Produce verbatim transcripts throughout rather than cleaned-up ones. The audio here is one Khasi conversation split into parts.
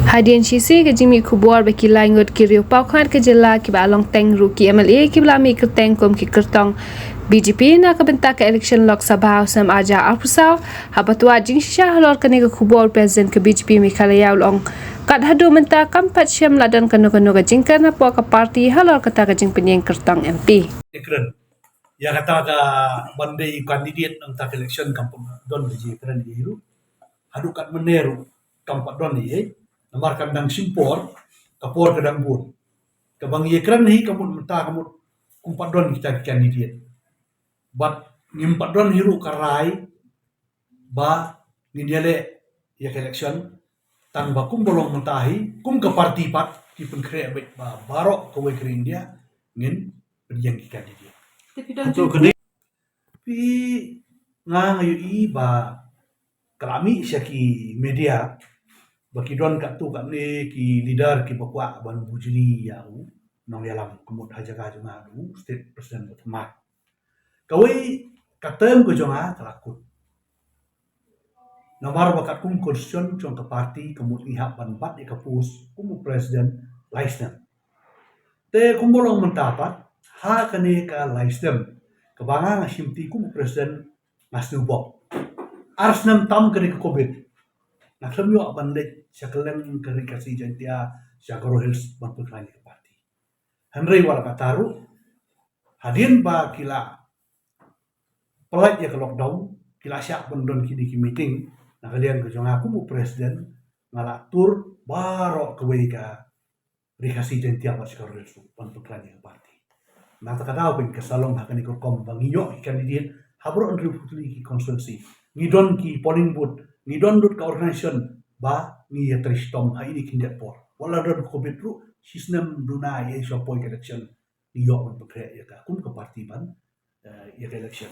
Hadien shisien ka jingmih khubor ba ki lai ngut ki riew pawkhat ka jylla kiba long teng ruh ki M L A kiba la mih kyrteng kum ki kyrtong B J P na ka bynta ka election Lok Sabha u snem arhajar arphew saw. Haba tuah jingshisha halor kane ka khubor, President ka B J P Meghalaya u la ong, kat haduh mynta kam pat shem la don kano kano ka jingkren hapoh ka party halor kata ka jingpynieng kyrtong M P. Ïa kata ka ban dei candidate na kata ka election kam pat don ka jingkren ïa hi ruh. Haduh kat mynne ruh kam pat don ïa hi. Namar kan dang shim por, ka por ka dang bun. Kaba ngi ïakren hi ka mut mynta ka mut kum pat don kita ki candidate. Bad ngim pat don hi ruh ka rai ba ngin ïaleh ïa ka election, tang ba kum ba long mynta hi, kum ka party pat ki pynkhreh beit ba baroh kawei ka ri India ngin pynïeng ki candidate. Te phi don jingkyrmen? Phi, nga nga ïohi ba ka la mih sha ki media ba ki don katto katne ki leader kiba kwah ban bujli ïa u nongïalam ka mut ha jaka jong nga u state president ba thymmai. Kawei ka term ka jong nga ka la kut. Namar ba katkum constitution jong ka party ka mut ngi hap ban bat ïa ka post kum u president lai snem. Te kumba long mynta pat, ha kane ka lai snem kaba nga nga shimti kum u president, nga sngewbok. Ar snem tam kane ka covid, nga khlem ïoh ban leit sha kylleng ka Ri Khasi Jaiñtia, sha Garo Hills ban pynkhlaiñ ïa ka party. Hynrei wat la katta ruh, hadien ba ki la pyllait ïa ka lockdown, ki la shah ban don kine ki meeting, na ka liang ka jong nga kum u president, nga la tur baroh kawei ka Ri Khasi Jaiñtia bad sha Garo Hills ruh ban pynkhlaiñ ïa ka party. Na kata ka daw pyn ka sa long ha kane ka rukom ba ngi ïoh ki candidate ha baroh hynriew phew tylli ki constituency. Ngi don ki polling booth, ngi don lut ka organization ba ngi ïatrei shitom ha ine i khyndiat por. Wat la don covid ruh, shisnem duna ïa sha poi ka election, ngi ïoh ban pynkhreh ïa ka kum ka party ban, eh, ïa ka election.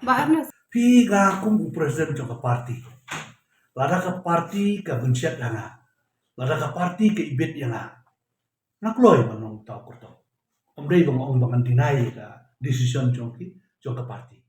Bah Ernest. Phi, nga kum u president jong ka party, lada ka party ka bynshet ïa nga, lada ka party ka ibit ïa nga, nga kloi ban long uta u kyrtong. Kam dei ba nga ong ba ngan deny ïa ka decision jong ki, jong ka party.